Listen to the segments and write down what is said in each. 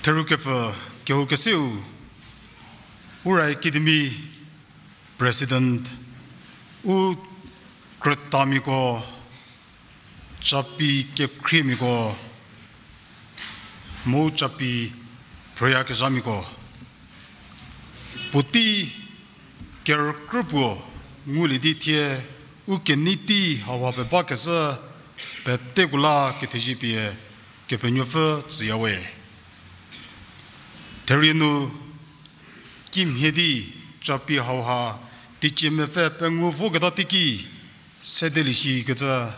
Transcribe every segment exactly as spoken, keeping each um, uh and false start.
Therukepfü kehoukeseu, Ura Academy President, u krütamiako, Capi kekhriemiako, mu Capi phrüyakezhamiako, puotei kerükrü puo ngulie di thie u kenei tei hauha pebakecü peteko la kethezie pie Kepenuopfü tsüyawe. Therie nu kimhie di Capi hauha teicie mepfü pengou voketa teiki sedelie shikecü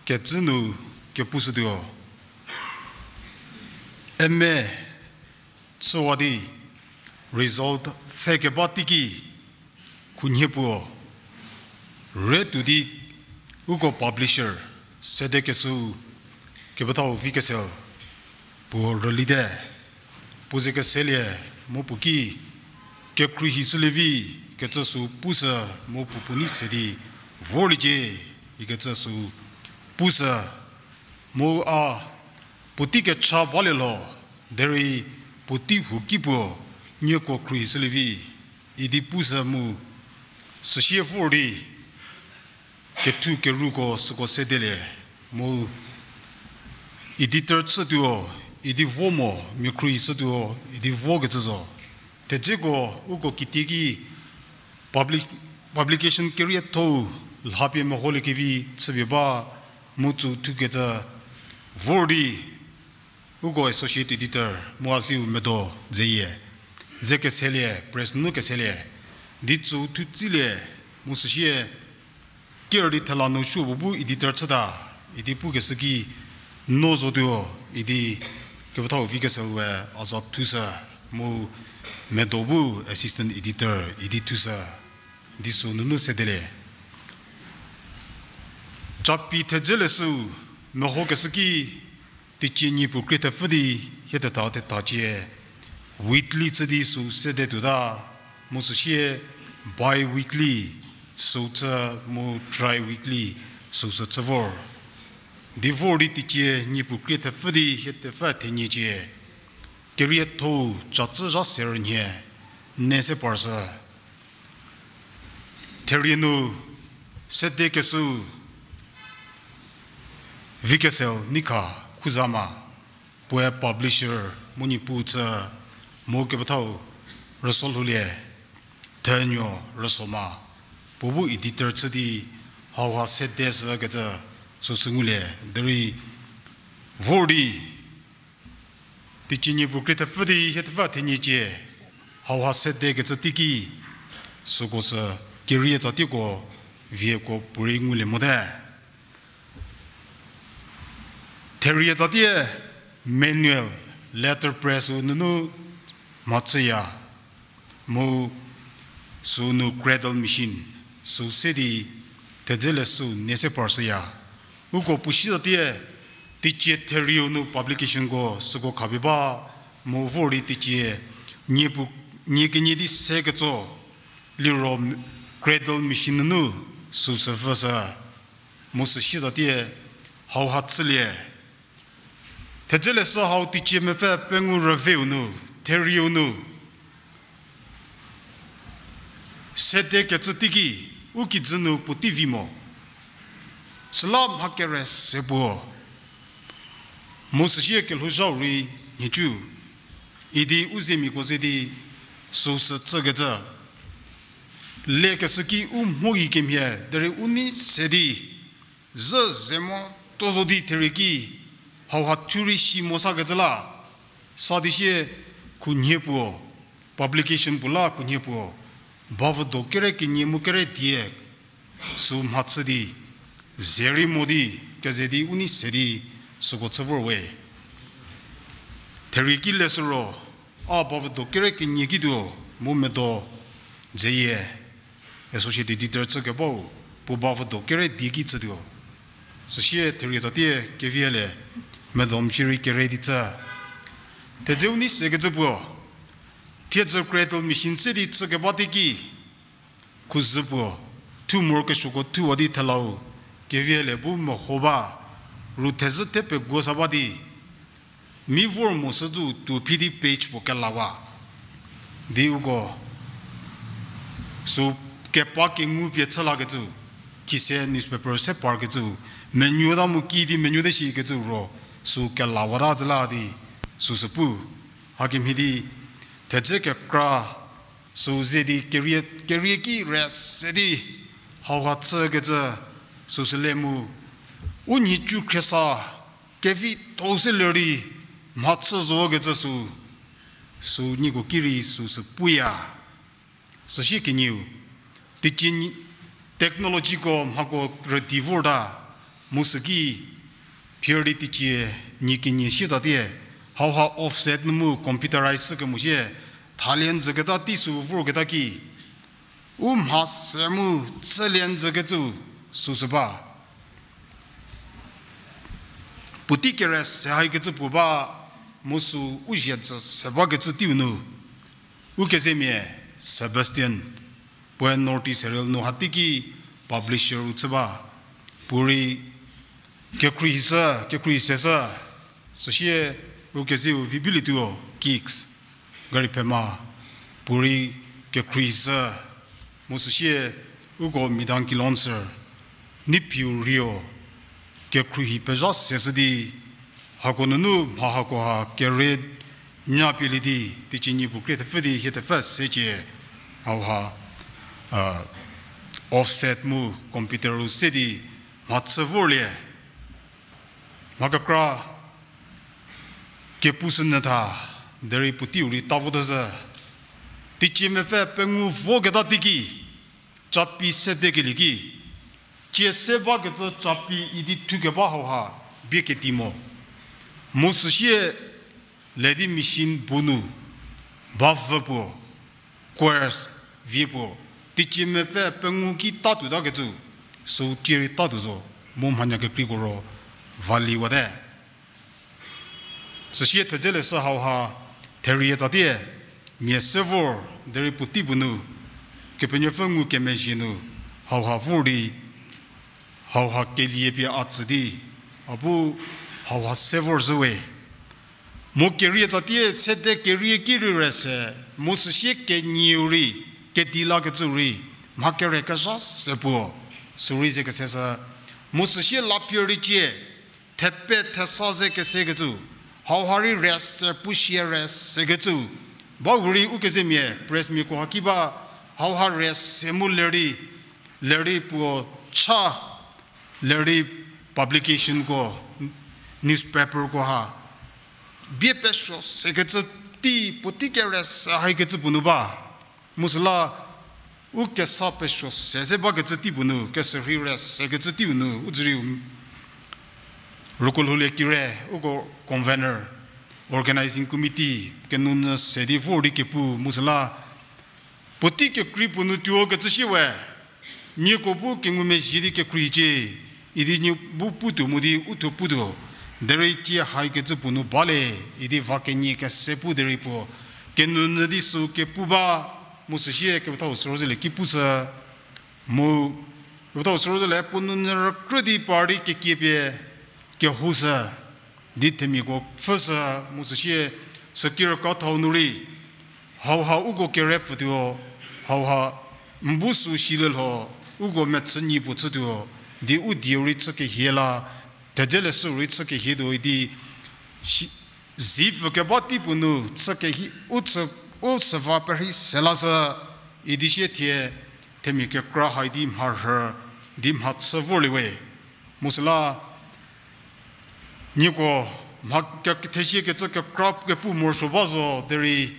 kecü nu kepushütuo. Eme chüwa di result pfhe keba teiki khunhie puo rei tuo di uko publisher sedekeshü kepethau Vikesel puo rülite. Puo ze keselie mu puo ki kekhruohi shülie vi kecü sü pushü mu puo puo nei se di vorliecie ikecü sü pushü mu a puotei kecha balie lho, derei puotei huo ki puo nieko khruohi shülie vi idi pushü mu süsie vor di kethu keruko süko sedelie mu editor chütuo idi vo mo, mia khruohi shütuo idi vokecü zo. Thedzeko uko kitieki public-, publication kerietho-u lhapie meholiekevi chüpie ba mu tsü thukecü vor di uko associate editor mu a ziu medo zeyie, ze keselie, press nu keselie di tsü thutsilie mu süsie ker di thela nu supuo bu editor chüta idi pukeshü ki no zotuo idi kepethau Vikesel we a za thushü mu medo bu assistant editor idi thushü di sü nunu sedelie. Capi thedze leshüu mehokeshü ki teicie niepu krie thepfü di hie thetha thethacie weekly chü di sü sede tuota mu süsie bi-weekly sü chü mu tri-weekly sü sü chü vor. Di vor di teicie niepu krie thepfü di hie thepfü theniecie kerietho-u cacü zha serünhie ne se parshü. Therie nu sedekeshü Vikesel Nikha Khuzama, puoe publisher mu niepu chü mu kepethau rüso lhoulie Thenuo Rüsoma, puo bu editor chü di hauha sede shükecü süsü ngulie derei vor di teicie niepu krie thepfü di hie thepfü theniecie hauha sedekecü teiki süko sü kerie tsa tieko vieko puorei ngulie mote. Therie tsatie manual letterpress-u nunu mhachüya mu sünu cradle machine sü se di thedze leshüu ne se parshüya. Uko puo si tsatie teicie therieu nu publicationko süko khapie ba mu vor di teicie niepu, nie kenie di seketso liro cradle machine nunu sü sü vüshü. Mu süsie tsatie hauha chülie. Thedze leshü hau teicie mepfü pengou rüveu nu, therieu nu sedekecü teiki u kijü nu puotei vi mo. Süla mha kere se puo mu süsie kelhouzhau rei nhicu idi u zemiako ze di süsü chükecü lekeshü ki u mho gei kemhie derei u nei se di zhü ze mo to zo di therie ki hauha thu rei si mo sakecü la sa di sie khunhie puo, publication puo la khunhie puo bavüdo kere kenie mu kere die sü mhachü di ze rei mo di keze di u nei se di süko chü vor we. Therie ki leshü ro a bavüdo kere kenie kituo mu medo dzeyie associate editor chükebau puo bavüdo kere die ki chütuo. Süsie therie tsatie keviele medo mshierei kere di chü. Thedzeu nei sekecü puo thiedzü cradle machine se di chükeba teiki khuzü puo thu morokesuoko thuwa di thelau keviele bu meho ba ru thezhü the peguo sa ba di Mi vor mo sü zu tuo phi di page puo kelawa. Di uko sü kepa kengu pie chü lakecü, khise newspaper se parkecü, menuota mu ki di menuote shikecü ro, sü kelawata zü la di, süsü pu. Hakemhie di, thedze kekra, sü ze di kerie, kerie ki re se di, hauha chükecü, süsü le mu, u nhicu khriesa, kevitho se ler di, mhachü zokecü sü, sü nieko ki rei süsü puya. Süsie kenieu, teicie technologyko mhako rüdi vorta, mu süki, phir di teicie nie kenie sie tsatie, hauha offset nu mu computerize shü kemo sie, thalie njüketa tei sü vorketa ki, u mha se mu chülie njükecü süsü ba. Puotei kere se haikecü puo ba, mu sü u zhie tsü se bakecü teiu nu. Ukezemia Sebastian, puoe North East Herald nu hateiki publisher u chü ba. Puorei kekhruohi sü, kekhruohi se sü, süsie ukezeu Vibilituo Kicks, Gari Phema, puorei kekhruohi sü, mu süsie uko Midang Kilonser, Neiphiu Rio, kekhruohi pezha se shü di, hako nunu mha hakoha kere nya pielie di, teicie nie puo krie thepfü di hie thepfü secie, hauha, offset mu computer u se di, mhachü vorlie. Mha kekra kepu sü nyü tha, derei puoteiu rei ta vote zhü. Teicie mepfü pengou voketa teiki, Capi sedekelie ki, cie se bakecü Capi idi thukeba hauha bie kedi mo. Mu süsie ledi machine bu nu, ba vü puo, choirs vie puo, teicie mepfü pengou ki tatuotakecü, sü cie rei tatuo zo, mu mhanya kekreiko ro valiwate. Süsie thedze leshü hauha therie tsatie, mia se vor derei puotei puo nu, Kepenuopfü ngukemezhie nu, hauha vor di, hauha kelie pie a tsü di, a bu hauha se vor zhüwe. Mu kerie tsatie sede kerie ki rei re se, mu süsie kenieu rei, kedi lakecü rei, mha kere kezha se puo, sü rei ze kese sü, mu süsie lapie rei cie, thepe thesa ze kesekecü, hauha rei re se pushie re sekecü, ba hu rei ukezemia pressmiako haki ba, hauha re se mu lerei, lerei puo cha, lerei publicationko, newspaperko ha, bie pesuo sekecü tei puotei kere se haikecü puo nu ba. Mu süla, u kesa pesuo se ze bakecü tei puo nu, keserhei re sekecü teiu nu, u dzüriu, Rükolhoulie Kire, uko convener, organizing committee, kenunyü se di vor di kepu, mu süla, puotei kekrei puo nu tuo kecü shie we, nieko bu kengumezhie di kekrei cie, idi nie bu putuo mu di u thuo putuo, derei cie haikecü puo nu bale, idi va kenie kese pu derei puo, kenunyü di sü kepu ba, mu süsie kepethau sürozülie ki pushü, mu kepethau sürozülie puo nunyü rükrü di par di kekie pie kehoushü, di themiako pfhüshü, mu süsie, sükirüka thau nu rei, hauha uko kere pfütuo, hauha n bu sü shilielho, uko mechü nyi puo chütuo, di u dieu rei chü kehie la, thedze leshü rei chü kehie tuo idi, zi pfü keba tei puo nu chü kehie, u chü, u chüva perhei se lashü, idi sie thie, themia kekra hai di mharhü, di mhachü vorlie we. Mu süla, nieko mha ke-, kethezie kecü kekra kepu morosuo ba zo derei,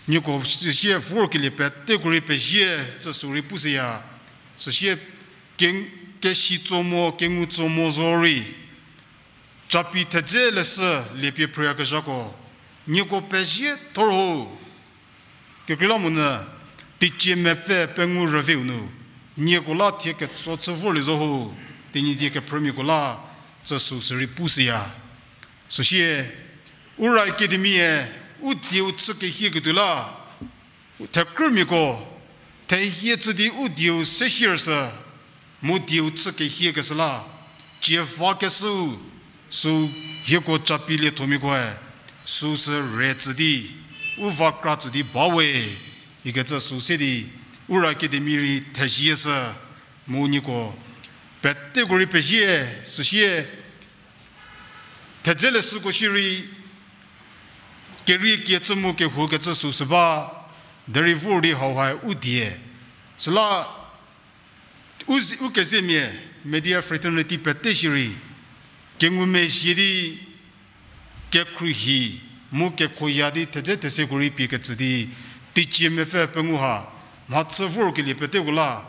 nieko süsie vorkelie peteko rei pezie tsü sü rei pushüya. Süsie ke-, kesi tso mo, kengu tso mo zo rei, Capi thedze leshü liepie phrüyakezhako, nieko pezie thor ho. Kekreilamonyü, teicie mepfü pengou rüveu nu, nieko la thie ketso chü vorlie zo ho, Tenyidie kephrümiako la, tsü sü sü rei pushüya. Süsie, Ura Academy-e, u dieu chü kehieketuo la, thekrümiako, thehie chü di u dieu se shiershü, mu dieu chü kehiekeshü la, cie vakeshüu, sü hieko Capi liethomiakoe, süsü re tsü di, u va kra tsü di ba we, ikecü sü se di, Ura Academy rei thezie shü, mu nieko peteko rei pezie, süsie, thedze leshüko shierei, kerie kie chü mu kehoukecü süsü ba, derei vor di hauha u die. Süla, u zi-, u kezemia, media fraternity pete shierei, kengumezhie di, kekhruohi, mu kekhoya di thedze theseko rei pie ketsü di, teicie mepfü pengou ha, mhachü vorkelie peteko la,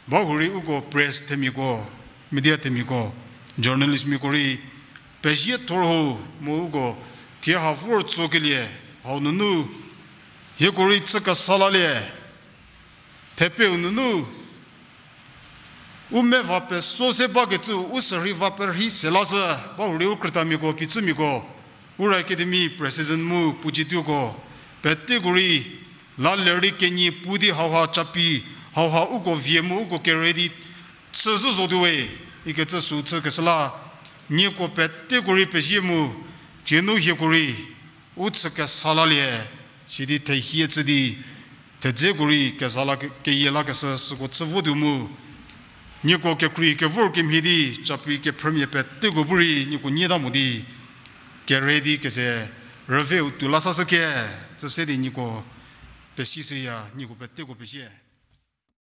bahurei uko press themiako, media themiako, journalistmiako rei, pezie thor ho, mu uko, thie ha vor tsokelie, hau nunu, hieko rei chü kesa lalie, thepeu nunu, u me va peso se bakecü u sürei va perhei se lashü, bahurei u krütamiako, phichümiako, Ura Academy president mu puo cituoko, peteko rei, la lerei kenie pu di hauha capi, hauha uko vie mu uko kere di, chüzhü zotuo we, ikecü sü chükeshü la, nieko peteko rei pezie mu, thie nu hieko rei, u chü kesa lalie, sidi thehie chü di, thedzeko rei keza la ke-, keyie lakeshü süko chü votuo mu, nieko kekrei kevor kemhie di, capi kephrümia peteko bu rei nieko nyie ta mo di, kere di keze, rüveu tuo la sashü ke, tsü se di nieko, pesishüya, nieko peteko pezie.